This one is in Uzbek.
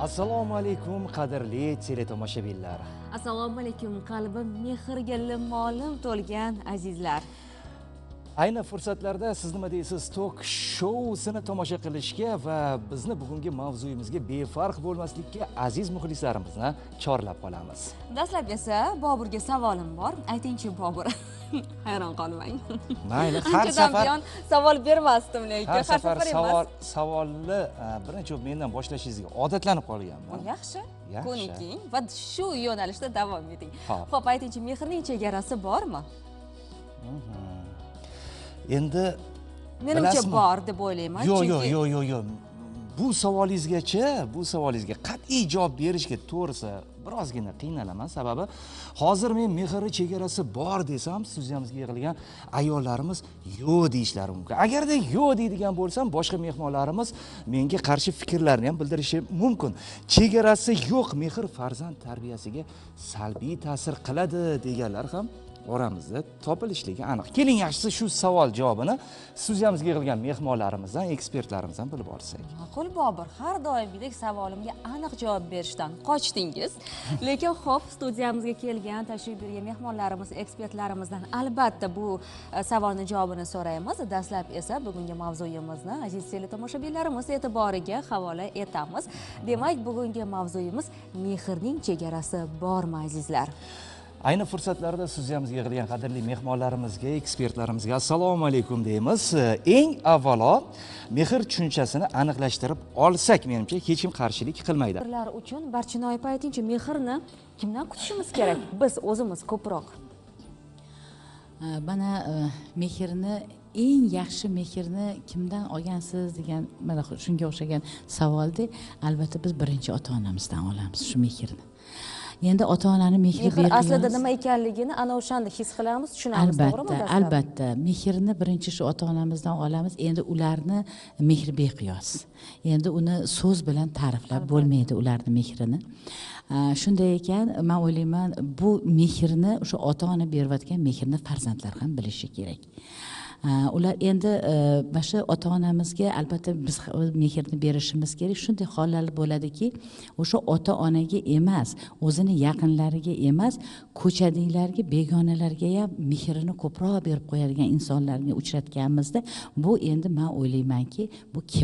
Assalomu alaykum, qadrli teletomoshabinlar. Assalomu alaykum, qalbi mehrga limmo-lim to'lgan azizlar. Ayni fursatlarda siz nima deysiz tok shousini tomosha qilishga va bizni bugungi mavzuyimizga befarq bo'lmaslikka aziz muxlislarimizni chorlab qolamiz. Dastlab esa Boburga savolim bor. Aytingchi Bobur. Hayron qolmang. Mayli, har safar buyon savol bermasdim, lekin har safar savolni birinchi mendan boshlashingizga odatlanib qolganman. Yaxshi. Ko'niking va shu yo'nalishda davom eting. Xo'p, aytingchi, mehrning chegarasi bormi? Endi menimcha bor deb o'ylayman. Yo'q, yo'q, yo'q, yo'q, yo'q. Bu savolingizgacha, bu savolingizga qat'iy javob berishga to'g'risi birozgina qiynalaman. Sababi hozir men mehrning chegarasi bor desam, studiyamizga yig'ilgan ayollarimiz yo'q deyishlari mumkin. Agarda yo'q deydigan bo'lsam, boshqa mehmonlarimiz menga qarshi fikrlarni ham bildirishi mumkin. Chegarasi yo'q mehr farzand tarbiyasiga salbiy ta'sir qiladi deganlar ham oramizda topilishligi aniq. Keling, yaxshisi shu savol javobini studiyamizga yig'ilgan mehmonlarimizdan, ekspertlarimizdan bilib olsak. Ma'qul Bobur, har doimgidek savolimga aniq javob berishdan qochdingiz. Lekin xo'p, studiyamizga kelgan, tashrif buyurgan mehmonlarimiz, ekspertlarimizdan albatta bu savolning javobini so'raymiz. Dastlab esa bugungi mavzuyimizni aziz teletomoshabinlarimiz e'tiboriga havola etamiz. Demak, bugungi mavzuyimiz mehrning chegarasi bormi, azizlar? Ayni fursatlarda studiyamizga yig'ilgan qadrli mehmonlarimizga, ekspertlarimizga assalomu alaykum deymiz. Eng avvalo mehr tushunchasini aniqlashtirib olsak, menimcha hech kim qarshilik qilmaydi. Ular uchun Barchinoy opa, aytingchi, mehrni kimdan kutishimiz kerak? Biz o'zimiz ko'proq. Mana mehrni, eng yaxshi mehrni kimdan olgansiz degan mana shunga o'xshagan savolda albatta biz birinchi ota-onamizdan olamiz shu mehrni. Endi ota-onani mehri mehr aslida nima ekanligini ana o'shanda his qilamiz, tushunamiz, to'g'rimi? Albatta, albatta. Mehrni birinchi shu ota-onamizdan olamiz. Endi ularni mehri beqiyos. Endi uni so'z bilan ta'riflab bo'lmaydi ularni mehrini. Shunday ekan, men o'ylayman, bu mehrni o'sha ota-ona berayotgan mehrni farzandlar ham bilishi kerak. Ular endi mana shu ota-onamizga albatta biz mehrni berishimiz kerak. Shunday hollar bo'ladiki, o'sha ota-onaga emas, o'zini yaqinlariga emas, ko'chadagilarga, begonalarga ham mehrini ko'proq berib qo'yadigan insonlarni uchratganimizda, bu endi men o'ylaymanki, bu